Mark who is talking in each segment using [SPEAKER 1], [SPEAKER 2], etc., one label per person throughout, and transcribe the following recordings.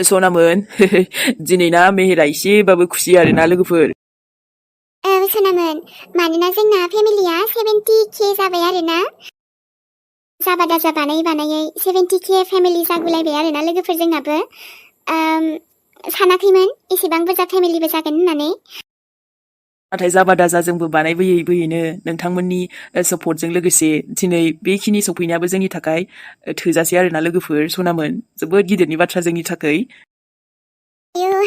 [SPEAKER 1] सनामोन दिनैना मेहेरा एसेबाबो खुसि आरोना लोगोफोर।
[SPEAKER 2] सनामोन मानोना जोंना फेमिलिया 70K जाबाय आरोना। जाबा दाजा बानायै 70K फेमिलि जागुलायबाय आरोना लोगोफोर जोंनाबो। सानाखैमोन एसेबां बुरजा फेमिलिबो जागोन होननानै।
[SPEAKER 1] नाथाय जाबा दाजा जोंबो बानायबोयैनो नोंथांमोननि सपोर्टजों लोगोसे दिनै बेखिनि सफैनायाबो जोंनि थाखाय थोजासे आरोना लोगोफोर। सनामोन जोबोद गिदिरनि बाथ्रा जोंनि थाखाय।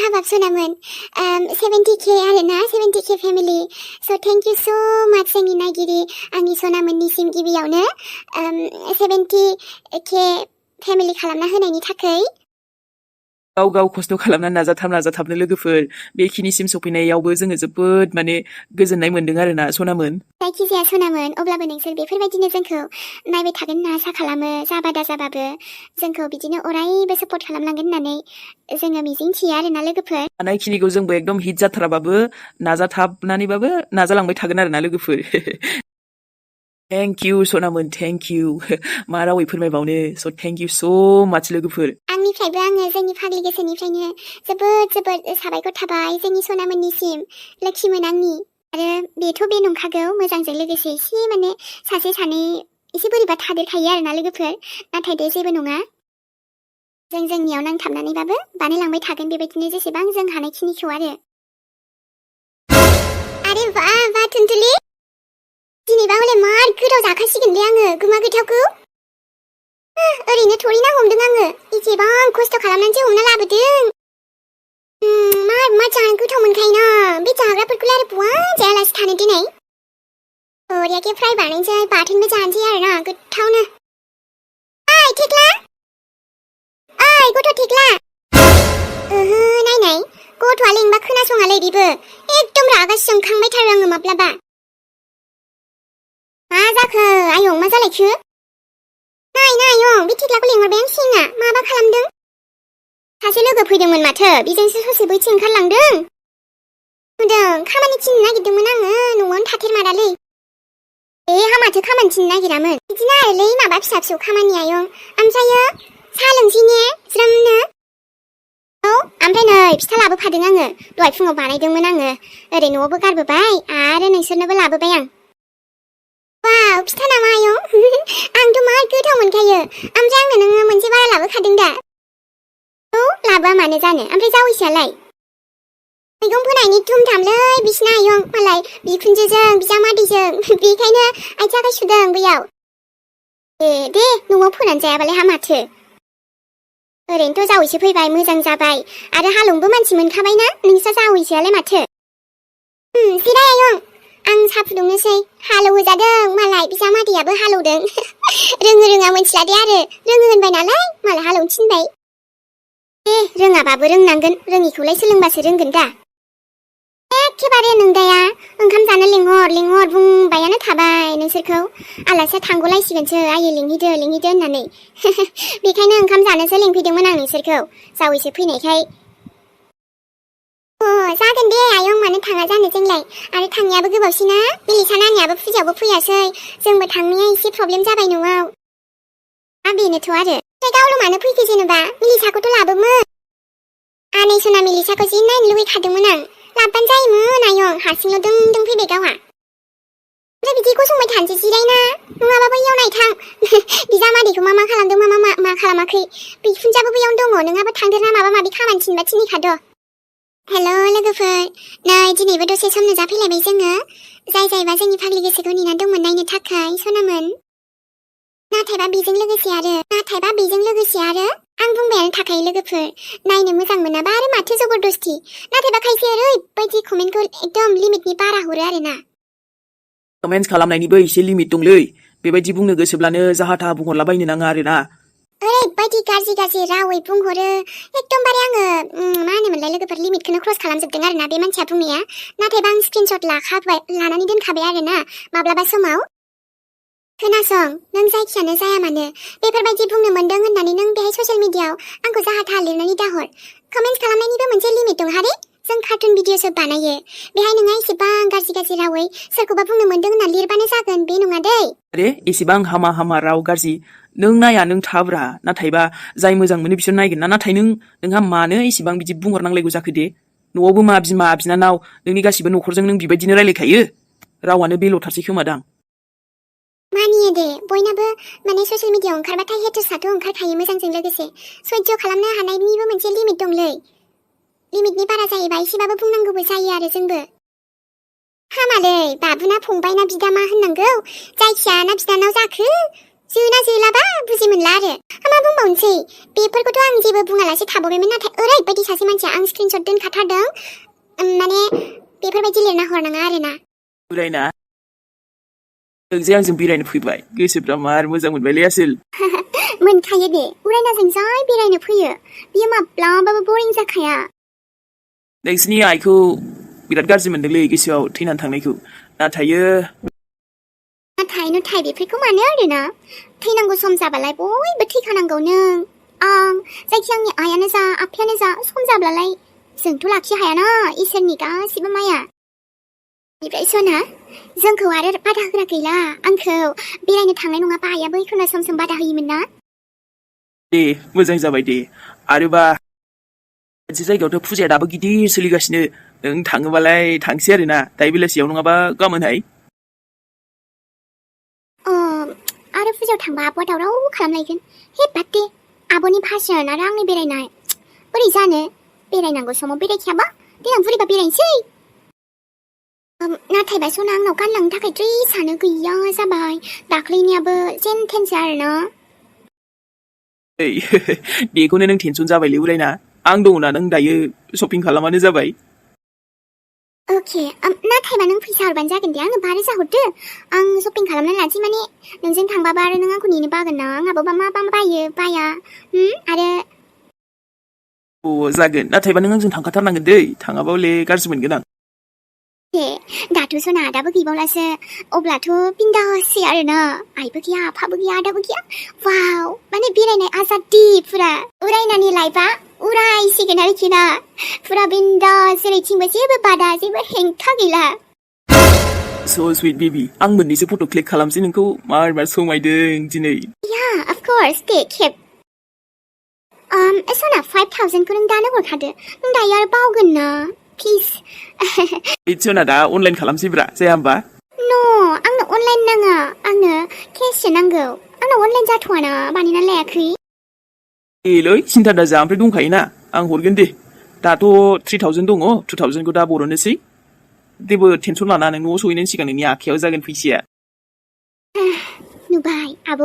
[SPEAKER 2] हाबाब सनामोन 70K आरोना 70K फेमिलि। स' थेंक इउ स' माच जोंनि नायगिरि आंनि सनामोननिसिम गिबियावनो 70K फेमिलि खालामना होनायनि थाखाय।
[SPEAKER 1] गाव खस्थ' खालामनानै नाजाथाबनो लोगोफोर बेखिनिसिम सफैनायावबो जोङो जोबोद गोजोननाय मोन्दों आरोना सनामोन।
[SPEAKER 2] जायखिजाया सनामोन अब्लाबो नोंसोर बेफोरबायदिनो जोंखौ नायबाय थागोन होनना आसा खालामो। जाबा दाजाबाबो जोंखौ बिदिनो अरायबो सापर्ट खालामलांगोन होननानै जोङो मिजिंथियो आरोना लोगोफोर।
[SPEAKER 1] हानायखिनिखौ जोंबो एकदम हिट जाथाराबाबो नाजाथाबनानैबाबो नाजालांबाय थागोन आरोना लोगोफोर। थेंक इउ सनामोन थेंक इउ मा रावै फोरमायबावनो। स' थेंक इउ स' माच लोगोफोर।
[SPEAKER 2] आंनिफ्रायबो आङो जोंनि फाग्लि गोसोनिफ्रायनो जोबोद साबायखर थाबाय जोंनि सनामोननिसिम। लोक्षिमोन आंनि आरो बेथ' बे नंखागौ मोजांजों लोगोसे एसे सासे सानै एसे बोरैबा थादेरखायो आरोना लोगोफोर। नाथाय बे जेबो नङा। जों जोंनियाव नांथाबनानैबाबो बानायलांबाय थागोन बेबायदिनो जेसेबां जों हानायखिनिखौ आरो बा थुनथुलि दिनैबा हले मार गोथाव जाखासिगोनलै आङो गुमा गोथावखौ। ओरैनो थोरैना हमदों आङो एसेबां खस्थ' खालामनानैसो हमना लाबोदों। मा जानो गोथाव मोनखायोना बे जाग्राफोरखौलाय आरो बहा जायालासे थानो दिनै। ओरैयाके फ्राय बानायनोसै बाथोनबो जानोसै आरोना गोथावनो। ओइ थेख्ला ओइ गथ' थेख्ला नायनाय गथ'आ लेंबा खोनासङालै बेबो एकदम रागा जोंखांबायथारो आङो माब्लाबा। मा जाखो आयं मा जालायखो? नाय आयं बे थेख्लाखौ लेंहरबाय आं सिङा माबा खालामदों। सासे लोगो फैदोंमोन माथो बेजोंसो ससे बैथि ओंखारलांदों। नुदों खामानि थिननो नागिरदोंमोन आङो न'आवनो थाथेरमारालै। हा माथो खामानि थिननो नागिरामोन बिदिनो आरोलै माबा फिसा फिसौ खामानि आयं। ओमफ्रायो साहा लोंसै ने ज्रोमनो? औ ओमफ्राय नै फिथा लाबोफादों आङो दहाय फुङाव बानायदोंमोन आङो। ओरै न'आवबो गारबोबाय आरो नोंसोरनोबो लाबोबाय आं। वाव फिथा नामा आयं? आंथ' मार गोथाव मोनखायो। ओमफ्राय आंनो नोङो मोनसे बारा लाबोखादों दा? औ लाबोआ मानो जानो। ओमफ्राय जावैसोआलाय? मैगं फोनायनि धुमधामलै बिसिना आयं मालाय बिखुनजोजों बिजामादैजों बेखायनो आथिं आखाइ सुदों बैयाव। दे न'आव फोनानै जायाबालाय हा माथो। ओरैनोथ' जावैसो फैबाय मोजां जाबाय आरो हालेवनोबो मानसि मोनखाबायना नोंस्रा जावैसोआलाय माथो। जिराय आयं आं साहा फुदुंनोसै। हालेवहोजादों मालाय बिजामादैयाबो हालेवदों। रोङा मोनथिला दे आरो रोङो होनबाय नालाय मालाय हालेवनो थिनबाय। रोङाबाबो रोंनांगोन रोङिखौलाय सोलोंबासो रोंगोन दा। एखेबारे नोंदाया ओंखाम जानो लिंहर बुंबायानो थाबाय नोंसोरखौ। आलासिया थांगलायसिगोनसो आयै लिंहैदो होननानै। बेखायनो ओंखाम जानोसो लिंफैदोंमोन आं नोंसोरखौ जावैसो फैनायखाय। जागोन दे आयं मानो थाङा जानो जोंलाय आरो थांनायाबो गोबावसैना मिलिसा नानियाबो फुजायावबो फैयासै जोंबो थांनाया एसे प्रब्लेम जाबाय न'आव। बेनोथ' आरो गावल' मानो फैखो जेनेबा मिलिसाखौथ' लाबोमोन। आनै सना मिलिसाखौ जि नायनो लुबैखादोंमोन आं लाबबानो जायोमोन आयं हारसिंल' दों फैबाय गावहा। ओमफ्राय बिदि गसंबाय थानोसै जिरायना नङाबा बैयाव नायथां बिजामादैखौ मा खालामदों मा खालामाखै बिखुनजाबो बैयावनो दङ नङाबा थांदेरना माबा माबि खामानि थिनबा थिनहैखाद'। हेल' लोगोफोर नै दिनैबो दसे सम नुजाफैलायबाय जोङो जायबा जोंनि फाग्लि गोसोखौ नेना दंमोन नायनो थाखाय सनामोन। नाथायबा बेजों लोगोसे आरो आं बुंबायानो थाखायो लोगोफोर नायनो मोजां मोनाबा आरो माथो जबरदस्ति। नाथायबा खायसे ओरैबायदि कमेन्टखौ एकदम लिमिटनि बारा हरो आरोना।
[SPEAKER 1] कमेन्ट्स खालामनायनिबो एसे लिमिट दंलै बेबायदि बुंनो गोसोब्लानो जाहा थाहा बुंहरलाबायनो नाङा आरोना।
[SPEAKER 2] ओरैबायदि गाज्रि रावै बुंहरो एकदमबारे आङो मा होनोमोनलाय लोगोफोर लिमिटखौनो क्रस खालामजोबदों आरोना बे मानसिया बुंनाया। नाथायबा आं स्क्रिनशट लानानै दोनखाबाय आरोना माब्लाबा समाव। खोनासं नों जायखियानो जाया मानो बेफोरबायदि बुंनो मोनदों होननानै नों बेहाय ससियेल मिडियाआव आंखौ जाहा थाहा लिरनानै दाहर। कमेन्ट्स खालामनायनिबो मोनसे लिमिट दं हारे जों कार्टुन भिडिअ'सो बानायो बेहाय नोंहा एसेबां गाज्रि रावै सोरखौबा बुंनो मोन्दों होनना लिरबानो जागोन बे नङा दै
[SPEAKER 1] अरे एसेबां हामा राव गाज्रि नों नाया नों थाब्रा नाथायबा जाय मोजां मोनो बिसोर नायगोन ना नाथाय नोंहा मानो एसेबां बिदि बुंहरनांलायगौ जाखो दे न'आवबो मा बिमा बिनानाव नोंनि गासिबो न'खरजों नों बिबायदिनो रायलायखायो रावानो बेल'थारसै खोमादां
[SPEAKER 2] मानियो दे बयनाबो माने ससियेल मिडियाआव ओंखारबाथाय हेटार्सआथ' ओंखारखायो मोजांजों लोगोसे सह्य खालामनो हानायनिबो मोनसे लिमिट दंलै लिमिटनि बारा जायोबा एसेबाबो बुंनांगौबो जायो आरो जोंबो हामालै बाबुना फंबाय ना बिदा मा होननांगौ जायखिया ना बिदानाव जाखो जोना जोलाबा बुजि मोनला आरो मा बुंबावनोसै बेफोरखौथ' आं जेबो बुङालासे थाबावबायमोन नाथाय ओरैबायदि सासे मानसिया आं स्क्रिनशट दोनखाथारदों माने बेफोरबायदि लिरना हरनाङा आरोना
[SPEAKER 1] उरायना नोंजों आंजों बेरायनो फैबाय गोसोफ्रा मार मोजां मोनबायलै आसोल
[SPEAKER 2] मोनखायो दे उरायनाजों जाय बेरायनो फैयो बियो माब्लाबाबो बरिं जाखाया
[SPEAKER 1] नोंसिनि आइखौ बिराद गाज्रि मोनदोंलै गोसोआव थैनानै थांनायखौ
[SPEAKER 2] नाथाय बेफोरखौ मानो आरोना थैनांगौ सम जाबालाय बयबो थैखानांगौ नों आं जायखिया आंनि आइयानो जा आफायानो जा सम जाब्लालाय जोंथ' लाखि हायाना इसोरनि गासिबो माया बेनिफ्राय सना जोंखौ आरो बादा होग्रा गैला आंखौ बेरायनो थांनाय नङाबा आइयाबो एखनबा सम बादा होयोमोन ना
[SPEAKER 1] दे मोजां जाबाय दे आरोबा मोनसे जायगायावथ' फुजाया दाबो गिदिर सोलिगासिनो नों थाङोबालाय थांसै आरोना दायो बेलासियाव नङाबा गाबोनहाय
[SPEAKER 2] आरो फुजायाव थांबा आब'आ दावराव खालामलायगोन हे बाद दे आब'नि भाषण आरो आंनि बेरायनाय बोरै जानो बेरायनांगौ समाव बेरायखायाबा देनां बुरैबा बेरायनोसै नाथायबा सना आंनाव गानलांनो थाखाय ड्रेसानो गैया जाबाय दाख्लैनियाबो जेन थेनसो आरोना
[SPEAKER 1] बेखौनो नों टेनसन जाबायलै उरायना आं दङना नों दायो शपिं खालामानो जाबाय
[SPEAKER 2] अके नाथायबा नों फैसा हरबानो जागोन दे आंनो 5,000 हरदो आं शपिं खालामनानै लानोसै माने नोंजों थांबाबा आरो नों आंखौ नेनो बागोन ना आंहाबो मा बायो बाया आरो
[SPEAKER 1] जागोन नाथायबा नों आंजों थांखाथारनांगोन दै थाङाबा हले गाज्रि मोनगोन आं
[SPEAKER 2] दे दाथ' सना आदाबो गैबावलासो अब्लाथ' बिन्दासै आरोना आइबो गैया आफाबो गैया आदाबो गैया वाव माने बेरायनाय आजादि फुरा उरायनानि लाइफआ उरायसिगोन आरोखि ना फुरा बिन्दास जेरैथिंबो जेबो बादा जेबो हेंथा गैला
[SPEAKER 1] स' स्वीट बेबी आं मोननैसो फट' क्लिक खालामसै नोंखौ मार समायदों दिनै
[SPEAKER 2] या अफ कोर्स दे खेब सना 5,000 खौ नों दानो हरखादो नों दायो आरो बावगोन ना प्लिज
[SPEAKER 1] सना दा अनलाइन खालामसैब्रा जाया होमबा
[SPEAKER 2] न' आंनो अनलाइन नाङा आंनो केससो नांगौ आंनाव अनलाइन जाथ'वाना बानायना लायाखै
[SPEAKER 1] एलै सिन्था दाजा ओमफ्राय दंखायोना आं हरगोन दे दाथ' 3,000 दङ 2,000 खौ दा बर'नोसै जेबो टेनसन लाना नों न'आव सहैनायनि सिगां नोंनि आखायाव जागोन फैसाया
[SPEAKER 2] नुबाय आब'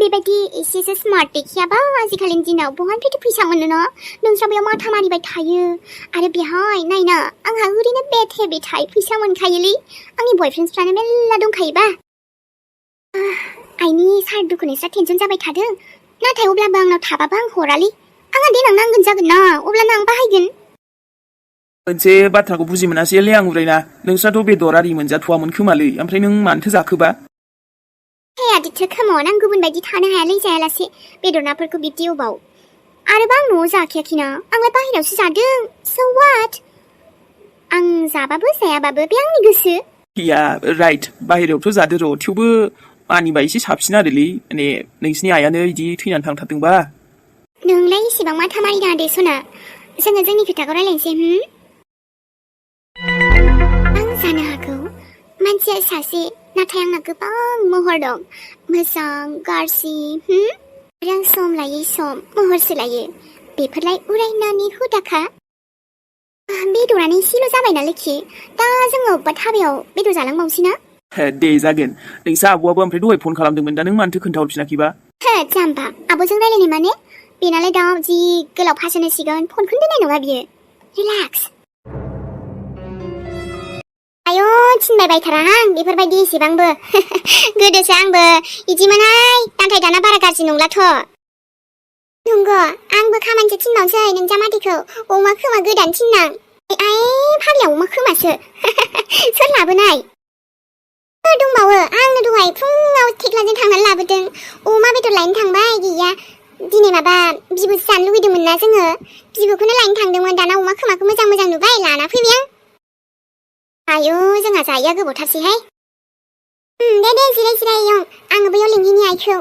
[SPEAKER 2] बेबायदि एसेसो स्मार्ट देखायाबा आजिखालिनि दिनाव बहानिफ्रायथो फैसा मोनो ना नोंस्रा बेयाव माथा मारिबाय थायो आरो बेहाय नायना आंहा ओरैनो बेड हेबिटहाय फैसा मोनखायोलै आंनि बयफ्रेन्डसफ्रानो मेल्ला दंखायोबा आइनि सार दुखु नोंस्रा टेनसन जाबाय थादों नाथाय अब्लाबो आंनाव थाबाबो आं हरालै आंहा देनां नांगोन जागोन ना अब्लानो आं बाहायगोन
[SPEAKER 1] मोनसे बाथ्राखौ बुजि मोनासैलै आं उरायना नोंस्राथ' बेदर आरि मोनजाथ'वामोन खोमालै ओमफ्राय नों मानोथो जाखोबा
[SPEAKER 2] हे आदित्य खमन आं गुबुन बायदि थानो हायालै जायालासे बेदर नाफोरखौ बिब्दि अबाव आरोबा आं न'आव जाखायाखैना आंलाय बाहेरायावसो जादों स' वाट आं जाबाबो जायाबाबो बे आंनि गोसो
[SPEAKER 1] या राइट बाहेरायावथ' जादो र' थेवबो आंनिबा एसे साबसिन आरोलै माने नोंसिनि आइयानो बिदि थैनानै थांथारदोंबा
[SPEAKER 2] नोंलाय इसेबां माथा मारिनाङा दे सना जोङो जोंनि खोथाखौ रायलायनोसै आं जानो हागौ मानसिया सासे नाथाय आंना गोबां महर दं मोजां गाज्रि आरो आं सम लायै सम महर सोलायो बेफोरलाय उरायनानि हुदाखा बेदरानो एसेल' जाबायना लोखि दा जोङो अबेबा थाबायाव बेदर जालांबावनोसै ना
[SPEAKER 1] दे जागोन नोंसा आब'आबो ओमफ्राय दहाय फन खालामदोंमोन दा नों मानोथो खोन्थाहरफिनाखैबा
[SPEAKER 2] जाम्बा आब'जों रायलायनाय माने बेनालाय दा जि गोलाव भाषण होसिगोन फनखौनो दोननाय नङा बियो रिलेक्स आय' थिनबाय बायथारा आं बेफोरबायदि एसेबांबो गोदोसो आंबो इदिमोनहाय नाथाय दाना बारा गाज्रि नंलाथ' नंगौ आंबो खामानिसो थिनबावसै नोंजामादैखौ अमा खोमा गोदान थिननां आइ फाग्लाया अमा खोमासो सोर लाबोनाय दंबावो आंनो दहाय फुङाव थेख्लाजों थांनानै लाबोदों अमा बेदर लायनो थांबाय गैया दिनै माबा बिबुसो जानो लुगैदोंमोन ना जोङो बिबुखौनो लायनो थांदोंमोन दाना अमा खोमाखौ मोजां मोजां नुबाय लाना फैबाय आं आयौ जोंहा जायैया गोबावथारसैहाय दे जिराय जिराय आयं आङो बैयाव लिंहैनि आइखौ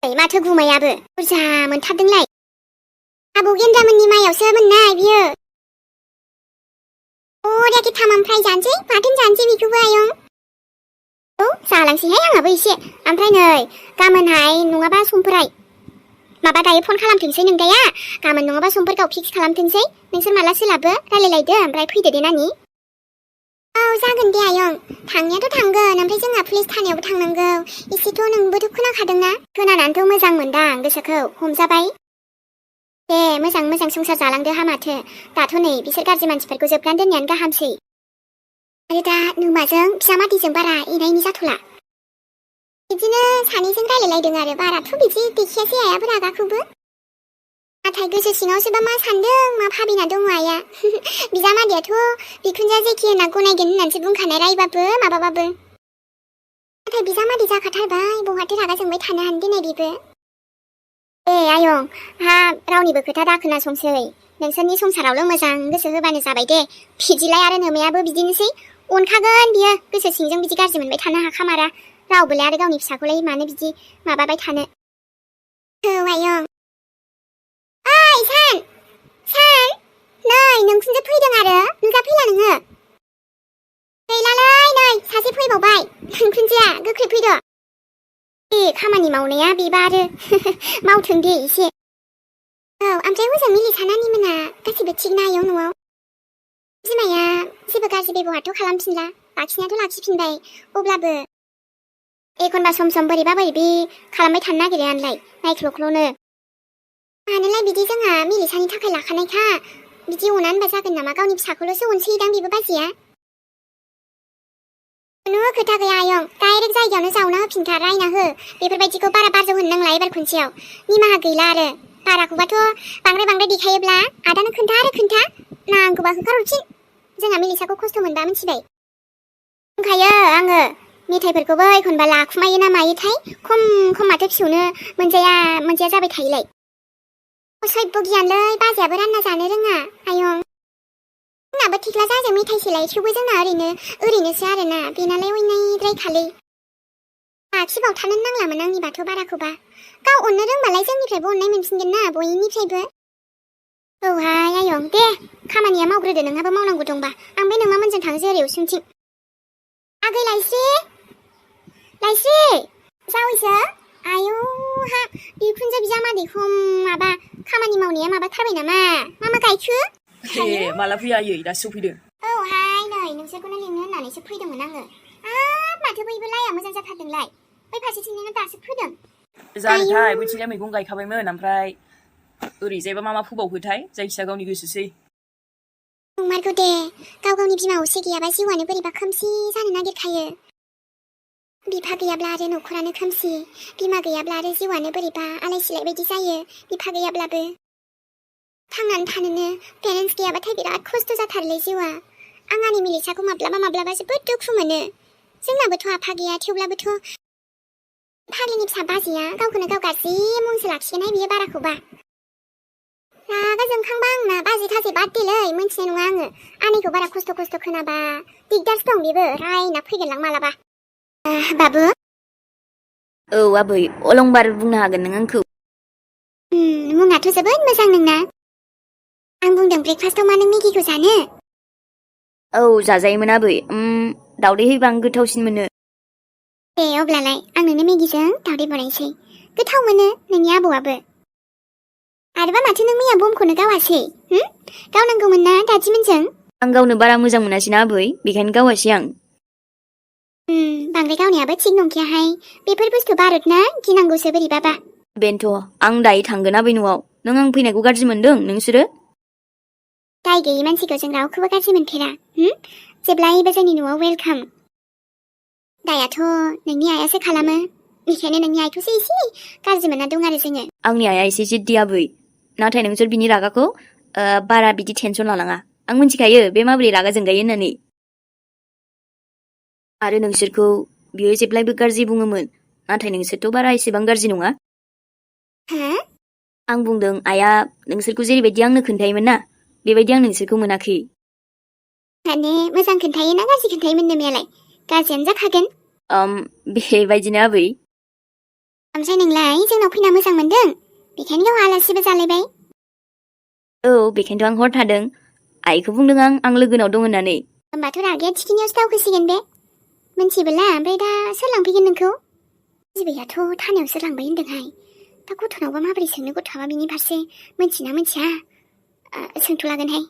[SPEAKER 2] माथो गुमायाबो बुरजा मोनथारदोंलाय आबौ गेन्द्रामोननि माइयावसो मोननाय बियो बरियाके थाम ओमफ्राय जानोसै बाथोन जानोसै बेखौबो आयं औ जालांसैहाय आंहाबो एसे ओमफ्राय नै गाबोनहाय नङाबा समफोराय माबा दायो फन खालामथोंसै नोंदाया गाबोन नङाबा समफोरखौ फिक्स खालामथोंसै नोंसोर माला सोलाबो रायलायलायदो ओमफ्राय फैदो दे नानि औ जागोन दे आयं थांनायाथ' थांगोन ओमफ्राय जोंहा पुलिस थानायावबो थांनांगौ एसेथ' नोंबोथ' खोनाखादोंना खोनानानैथ' मोजां मोनदां गोसोखौ हमजाबाय दे मोजां मोजां संसार जालांदो हामाथो दाथ' नै बिसोर गाज्रि मानसिफोरखौ जोबनानै दोननायानो गाहामसै आरो दा नोमाजों बिजामादैजों बारा एनायनि जाथ'ला बिदिनो सानैजों रायलायलायदों आरो बाराथ' बिदि देखायासै आइयाबो रागाखौबो नाथाय गोसो सिङावसोबा मा सानदों मा भाबिना दङ आइया बिजामादैयाथ' बिखुनजोआ जेखि होनना गनायगोन होननानैसो बुंखानाय रायबाबो माबाबाबो नाथाय बिजामादै जाखाथारबाय बहाथो रागा जोंबाय थानो हानो देनाय बेबो आयं हा रावनिबो खोथा दा खोनासंसै नोंसोरनि संसारावल' मोजां गोसो होबानो जाबाय दे बिदिलाय आरो नोमायाबो बिदिनोसै अनखागोन बियो गोसो सिंजों बिदि गाज्रि मोनबाय थानो हाखामारा रावबोलाय आरो गावनि फिसाखौलाय मानो बिदि माबाबाय थानो औ आयं ओइ सान नै नोंखुनजो फैदों आरो नुजाफैला नोङो गैलालै नै सासे फैबावबाय नोंखुनजोआ गोख्रै फैदो खामानि मावनाया बेबा आरो मावथों दे एसे औ ओमफ्राय हजों मिलिसा नानि मोना गासिबो थिग ना आयं न'आव बिमाया जेबो गाज्रि बेबहारथ' खालामफिनला लाखिनायाथ' लाखिफिनबाय अब्लाबो एखनबा सम सम बोरैबा बोरैबि खालामबाय थानो नागिरो आनलाय नायख्ल'ख्ल'नो मानोलाय बिदि जोंहा मिलिसानि थाखाय लाखानायखा बिदि अना होनबा जागोन नामा गावनि फिसाखौल'सो अनसैदां बेबो बाजैया खुनु खोथा गैया आयं डाइरेक्ट जायगायावनो जावना होफिनखा रायना हो बेफोरबायदिखौ बारा बारजौ होनो नांला एबार खनसेयाव निमाहा गैला आरो बाराखौबाथ' बांद्राय देखायोब्ला आदानो खोन्था आरो खोन्था नांगौबा होखारहरफिन जोंहा मिलिसाखौ खस्थ' मोनबा मिथिबाय बुंखायो आङो मेथाइफोरखौबो एखनबा लाखुमायो ना मायोथाय खम माथो फिसौनो मोनजाया जाबाय थायोलाय सैब्ब गियानलै बाजैयाबो रानना जानो रोङा आयं जोंनाबो थिख्ला जाजों मेथाइसोलाय थेवबो जोंना ओरैनोसो आरोना बेनालाय अयनायद्राय खालै लाखिबावथानो नांलामोन आंनिबाथ' बाराखौबा गाव अननो रोंबालाय जोंनिफ्रायबो अननाय मोनफिनगोन ना बयनिफ्रायबो औहाय आयं दे खामानिया मावग्रोदो नोंहाबो मावनांगौ दंबा आं बे नोमामोनजों थांसै ओरै उसुंथिं आगै लायस्रि जावैसो आयौ हा बिखुनजो बिजामादैखौ माबा खामानि मावनाया माबाथारबाय नामा मा गायखो
[SPEAKER 1] माला फैया आयै दासो सफैदों
[SPEAKER 2] औहाय नै नोंसोरखौनो लिंनो होननानैसो फैदोंमोन आङो माथो बैबो लाया मोजां जाथारदोंलाय बै फारसेथिंनिनो दासो फोदों
[SPEAKER 1] जानोथाय बैथिंजाय मैगं गायखाबायमोन ओमफ्राय ओरैजायबा मा फोबावखोथाय जायखिया गावनि गोसोसै
[SPEAKER 2] नंमारगौ दे गावनि बिमा असे गैयाबा जिउआनो बोरैबा खोमसि जानो नागिरखायो बिफा गैयाब्ला आरो न'खरानो खोमसि बिमा गैयाब्ला आरो जिउआनो बोरैबा आलाय सिलाय बायदि जायो बिफा गैयाब्लाबो थांनानै थानोनो पेरेन्टस गैयाबाथाय बिराद खस्थ' जाथारलै जिउआ आं आंनि मिलिसाखौ माब्लाबा जोबोद दुखु मोनो जोंनाबोथ' आफा गैया थेवब्लाबोथ' फाग्लिनि फिसा बाजैया गावखौनो गाव गाज्रि मुंसो लाखिगोनहाय बियो बाराखौबा रागा जोंखांबा आंना बाजै थाजै बाद देलै मोनथिनाय नङा आङो आनैखौ बारा खस्थ' खोनाबा दिगदारसो दं बेबो रायना फैगोनलां मालाबा बाबु
[SPEAKER 3] औ आबै अलंबार बुंनो हागोन नों आंखौ
[SPEAKER 2] मुङाथ' जोबोद मोजां नोंना आं बुंदों ब्रेकफास्टआव मा नों मेगिखौ जानो
[SPEAKER 3] औ जाजायोमोन आबै दावदै होबा आं गोथावसिन मोनो
[SPEAKER 2] दे अब्लालाय आं नोंनो मेगिजों दावदै बनायसै गोथाव मोनो नोंनि आबौआबो आरोबा माथो नों मैया बमखौनो गावासै गावनांगौमोन ना दादिमोनजों
[SPEAKER 3] आं गावनो बारा मोजां मोनासैना आबै बेखायनो गावासै आं
[SPEAKER 2] बांद्राय गावनायाबो थिग नंखायाहाय बेफोर बुस्थु बारुद ना गिनांगौसो बोरैबाबा
[SPEAKER 3] बेनोथ' आं दायो थांगोन आबै न'आव नों आं फैनायखौ गाज्रि मोनदों नोंसोरो
[SPEAKER 2] दाय गैयै मानसिखौ जों रावखौबो गाज्रि मोनफेरा जेब्लायबो जोंनि न'आव वेलकाम दायाथ' नोंनि आइयासो खालामो बेखायनो नोंनि आइखौसो एसे गाज्रि मोनना दं आरो जोङो
[SPEAKER 3] आंनि आइया एसे जिद्दि आबै नाथाय नोंसोर बिनि रागाखौ बारा बिदि टेनसन लानाङा आं मिथिखायो बे माबोरै रागा जोंगायो होननानै आरो नोंसोरखौ बियो जेब्लायबो गाज्रि बुङोमोन नाथाय नोंसोरथ' बारा एसेबां गाज्रि नङा
[SPEAKER 2] हा?
[SPEAKER 3] आं बुंदों आइया नोंसोरखौ जेरैबायदि आंनो खोन्थायोमोन ना बेबायदि आं नोंसोरखौ मोनाखै
[SPEAKER 2] माने मोजां खोन्थायो ना गाज्रि खोन्थायो मोननोमायालाय गाज्रियानो जाखागोन
[SPEAKER 3] बेबायदिनो आबै
[SPEAKER 2] ओमफ्राय नोंलाय जोंनाव फैना मोजां मोनदों बेखायनो गाव आलासिबो जालायबाय
[SPEAKER 3] औ बेखायनोथ' आं हर थादों आइखौ बुंदों आं लोगोनाव दं होननानै
[SPEAKER 2] होमबाथ' रागाया थिखिनियावसो दावखोसिगोन बे मोनथिबोला ओमफ्राय दा सोर लांफैगोन नोंखौ बिबैयाथ' थानायावसो लांबाय होनदोंहाय दा गथ'नावबा माबोरै सोंनो गथ'आबा बिनि फारसे मोनथिना मोनथिया सोंथ'लागोनहाय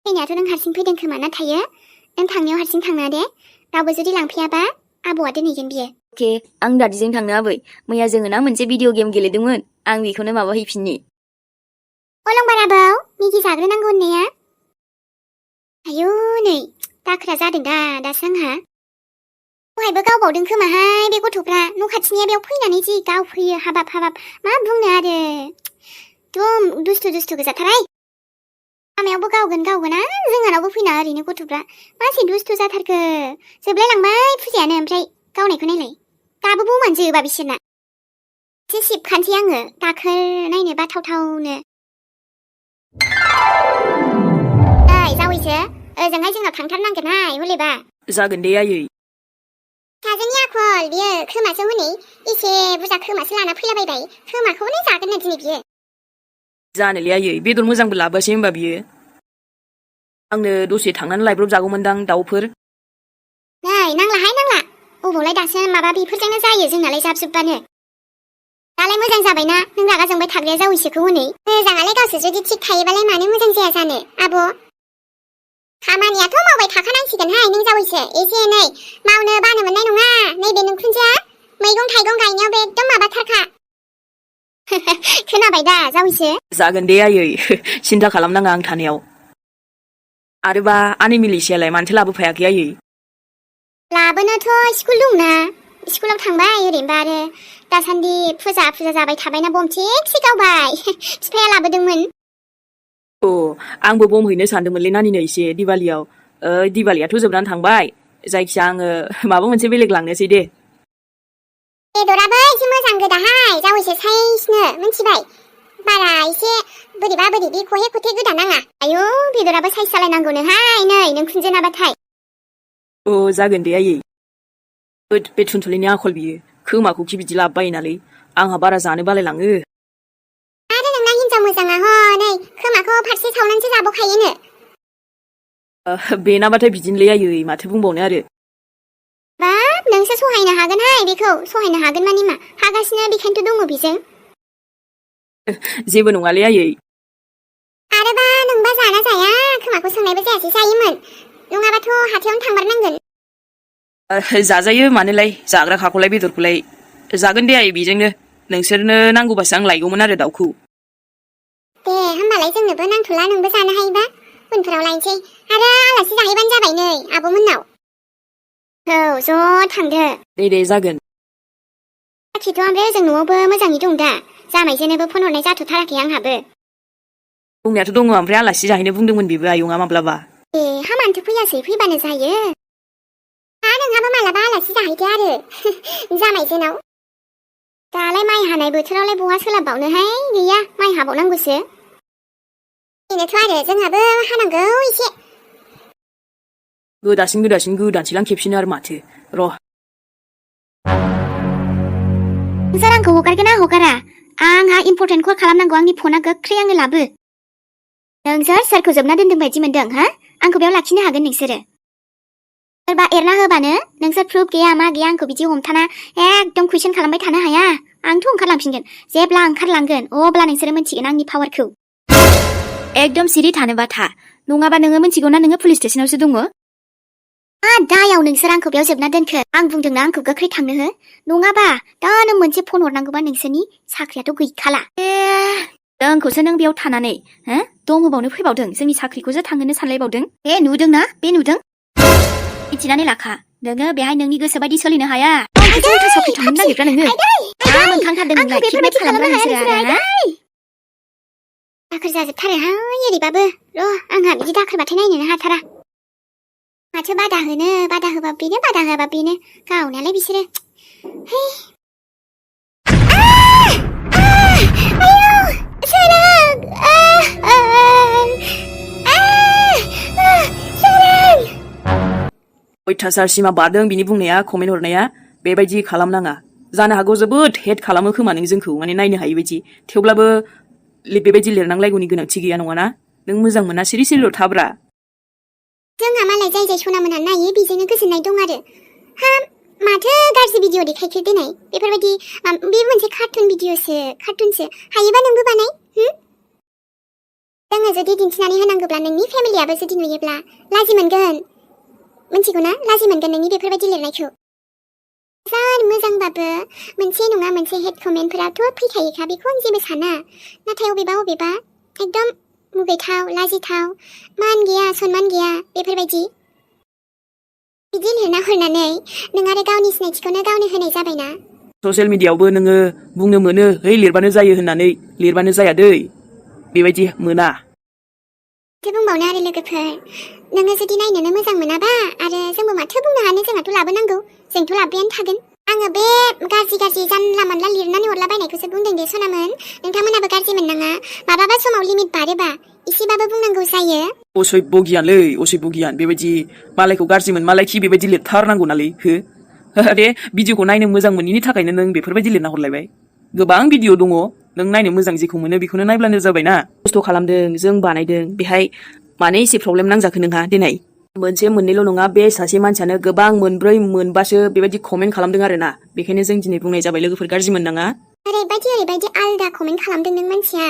[SPEAKER 2] फैनायाथ' नों हारसिं फैदों खोमा नाथायो नों थांनायाव हारसिं थांनाङा दे रावबो जुदि लांफैयाबा आबौआ दोनहैगोन बियो
[SPEAKER 3] अके आं दादिजों थांनो आबै मैया जोङो ना मोनसे भिडिअ गेम गेलेदोंमोन आं बेखौनो माबाहैफिननि
[SPEAKER 2] अलंबार आबौ मेगि जाग्रोनांगौ होननाया आयौ नै दाखोरा जादों दासो आंहा दहायबो गावबावदों खोमाहाय बे गथ'फ्रा न' खाथिनिया बेयाव फैनानै जि गावफैयो हाबाब मा बुंनो आरो एकदम दुस्थु गोजाथारहाय लामायावबो गावगोन जोंहानावबो फैना ओरैनो गथ'फ्रा मासे दुस्थु जाथारखो जोबलायलांबाय फुजायानो ओमफ्राय गावनायखौ नायलाय दाबो बौमानो जोबा बिसोरना एसे सिबखानोसै आङो दाखोर नायनो बाथावथावनो जावैसो ओजोंहाय जोंनाव थांथारनांगोनहाय हलेबा
[SPEAKER 1] जागोन दे आयै
[SPEAKER 2] साजोनि आखल बियो खोमासो हनै एसे बुरजा खोमासो लाना फैलाबायबाय खोमाखौनो जागोन नो दिनै बियो
[SPEAKER 1] जानोलै आयै बेदर मोजांबो लाबोआसै होमबा बियो आंनो दसे थांनानै लायब्रब जागौमोनदां दाउफोर
[SPEAKER 2] नै नांला अबावलाय दासो माबा बेफोरजोंनो जायो जोंनालाय जाबजोबबानो दालाय मोजां जाबायना नों रागा जोंबाय थाग्राया जावैसोखौ हनै मोजाङालाय गावसोर जुदि थिग थायोबालाय मानो मोजां जाया जानो आब' खामानियाथ' मावबाय थाखानांसिगोनहाय नों जावैसो एसे एनै मावनो बानो मोननाय नङा नैबे नोंखुनजोआ मैगं थाइगं गायनायावबो एकदम माबाथारखा खोनाबाय दा जावैसो
[SPEAKER 1] जागोन दे आयै सिन्था खालामनाङा आं थानायाव आरोबा आनै मिलिसियालाय मानोथो लाबोफायाखै आयै
[SPEAKER 2] लाबोनोथ' स्कुल दंना स्कुलाव थांबाय ओरैनोबा आरो दासान्दि फुजा जाबाय थाबायना बम थिगसे गावबाय बिफाया लाबोदोंमोन
[SPEAKER 1] आंबो बम हैनो सानदोंमोनलै नानिनो एसे दिवालियाव दिवालियाथ' जोबनानै थांबाय जायखिया आङो माबा मोनसे बेलेग लांनोसै दे
[SPEAKER 2] बेदराबो एसे मोजां गोदाहाय जावैसो साइसनो मिथिबाय बारा एसे बोरैबा खहे खथे गोदा नाङा आयौ बेदराबो साइस सालायनांगौनोहाय नै नों खुंजोनाबाथाय
[SPEAKER 1] जागोन दे आयै बे थुनथुलिनि आखल बियो खोमाखौखि बिदि लाबोबायो नालै आंहा बारा जानो बालायलाङो
[SPEAKER 2] आरो नोंना हिनजाव मोजाङा हनै खोमाखौ फारसे सावनानैसो जाबावखायोनो
[SPEAKER 1] बेनाबाथाय बिदिनोलै आयै माथो बुंबावनो आरो
[SPEAKER 2] बाब नोंसो सहायनो हागोनहाय बेखौ सहायनो हागोन मानि मा हागासिनो बेखायनोथ' दङ बेजों
[SPEAKER 1] जेबो नङालै आयै
[SPEAKER 2] आरोबा नोंबा जाना जाया खोमाखौ सोंनायबो जायासै जायोमोन नङाबाथ' हाथायावनो थांमारनांगोन
[SPEAKER 1] जाजायो मानोलाय जाग्राखाखौलाय बेदरखौलाय जागोन दे आयै बेजोंनो नोंसोरनो नांगौबासो आं लायगौमोन आरो दाउखौ
[SPEAKER 2] दे होमबालाय जोंनोबो नांथ'ला नोंबो जानो हायोबा उनफोराव लायनोसै आरो आलासि जाहैबानो जाबाय नै आब'मोननाव औ ज' थांदो
[SPEAKER 1] दे जागोन
[SPEAKER 2] बाखिथ' ओमफ्राय ओजों न'आवबो मोजाङै दं दा जामायजोनोबो फन हरनाय जाथ'थाराखै आंहाबो
[SPEAKER 1] दंनायाथ' दङ ओमफ्राय आलासि जाहैनो बुंदोंमोन बेबो आयंआ माब्लाबा
[SPEAKER 2] हामानोथ' फैयासै फैबानो जायो नोंहाबो मालाबा आलासि जाहैदो आरो जामायजोनाव दालाय माइ हानाय बोथोरावलाय बहा सोलाबबावनोहाय गैया माइ हाबावनांगौसो बेनोथ' आरो जोंहाबो हानांगौ एसे
[SPEAKER 1] गोदानसैलां खेबसेनो आरो माथो र'
[SPEAKER 2] नोंसोर आंखौ हगारगोन ना हगारा आंहा इम्पर्टेन्ट कल खालामनांगौ आंनि फना गोख्रै आंनो लाबो नोंसोर सोरखौ जोबना दोनदों बायदि मोनदों हा आंखौ बेयाव लाखिनो हागोन नोंसोरो सोरबा एरना होबानो नोंसोर प्रुफ गैया मा गैया आंखौ बिदि हमथाना एकदम कुइसन खालामबाय थानो हाया आंथ' ओंखारलांफिनगोन जेब्ला ओंखारलांगोन अब्ला नोंसोरो मिन्थिगोन आंनि पावारखौ
[SPEAKER 3] एकदम सिरि थानोबा था नङाबा नोङो मिन्थिगौ ना नोङो पुलिस स्टेसनावसो दङ
[SPEAKER 2] दायाव नोंसोर आंखौ बेयाव जोबना दोनखो आं बुंदोंना आंखौ गोख्रै थांनो हो नङाबा दा नों मोनसे फन हरनांगौबा नोंसोरनि साख्रियाथ' गैखाला
[SPEAKER 3] जोंखौसो नों बेयाव थानानै दमहोबावनो फैबावदों जोंनि साख्रिखौसो थांहोनो सानलायबावदों नुदोंना नुदों मिथिनानै लाखा नोङो बेहाय नोंनि गोसो बायदि सोलिनो हाया साख्रि थांनो नागिरग्रा नोङो मोनखांथारदों नोंलाय किडनेप खालामग्रा नोंसोरो
[SPEAKER 2] दाखोर जाजोबथारोहाय ओरैबाबो र' आंहा बिदि दाखोरबाथाय नायनोनो हाथारा माथो बादा होबा बेनो बादा होआबा बेनो गावनायालाय बिसोरो
[SPEAKER 1] अयथासार सिमा बारदों बिनि बुंनाया कमेन्ट हरनाया बेबायदि खालामनाङा जानो हागौ जोबोद हेट खालामो खोमा नों जोंखौ माने नायनो हायै बायदि थेवब्लाबो बेबायदि लिरनांलायगौनि गोनांथि गैया नङाना नों मोजां मोना सिरि सिरिल' थाब्रा
[SPEAKER 2] जोंहा मालाय जाय जाय सना मोनहा नायो बेजोंनो गोजोननाय दं आरो हा माथो गाज्रि भिडिअ देखायखो दिनै बेफोरबायदि बे मोनसे कार्टुनसो हायोबा नोंबो बानाय जोङो जुदि दिन्थिनानै होनांगौब्ला नोंनि फेमिलियाबो जुदि नुयोब्ला लाजि मोनगोन मिथिगौ ना लाजि मोनगोन नोंनि बेफोरबायदि लिरनायखौ जान मोजांबाबो मोनसे नङा मोनसे हेड कमेन्टफोराथ' फैखायोखा बेखौ आं जेबो साना नाथाय अबेबा एकदम मुगैथाव लाजिथाव मान गैया सनमान गैया बेफोरबायदि बिदि लिरना हरनानै नों आरो गावनि सिनायथिखौनो गावनो होनाय जाबायना
[SPEAKER 1] ससियेल मिडियायावबो नोङो बुंनो मोनो है लिरबानो जायो होननानै लिरबानो जाया दै बेबायदि मोना
[SPEAKER 2] माथो बुंबावनो आरो लोगोफोर नोङो जुदि नायनोनो मोजां मोनाबा आरो जोंबो माथो बुंनो हानो जोंहाथ' लाबोनांगौ जोंथ' लाबोयानो थागोन आङो बे गाज्रि जानला मानला लिरनानै हरलाबायनायखौसो बुंदों दे सनामोन नोंथांमोनाबो गाज्रि मोननाङा माबाबा समाव लिमिट बारोबा एसेबाबो बुंनांगौ जायो
[SPEAKER 1] असभ्य गियानलै असभ्य गियान बेबायदि मालायखौ गाज्रि मोन मालायखि बेबायदि लिरथारनांगौ नालै हो दे भिडिअखौ नायनो मोजां मोनैनि थाखायनो नों बेफोरबायदि लिरना हरलायबाय गोबां भिडिअ दङ नों नायनो मोजां जेखौ मोनो बेखौनो नायब्लानो जाबायना खस्थ' खालामदों जों बानायदों बेहाय माने एसे प्रब्लेम नांजाखो नोंहा दिनै मोनसे मोननैल' नङा बे सासे मानसियानो गोबां मोनब्रै मोनबासो बेबायदि कमेन्ट खालामदों आरोना बेखायनो जों दिनै बुंनाय जाबाय लोगोफोर गाज्रि मोननाङा
[SPEAKER 2] ओरैबायदि आलदा कमेन्ट खालामदों नों मानसिया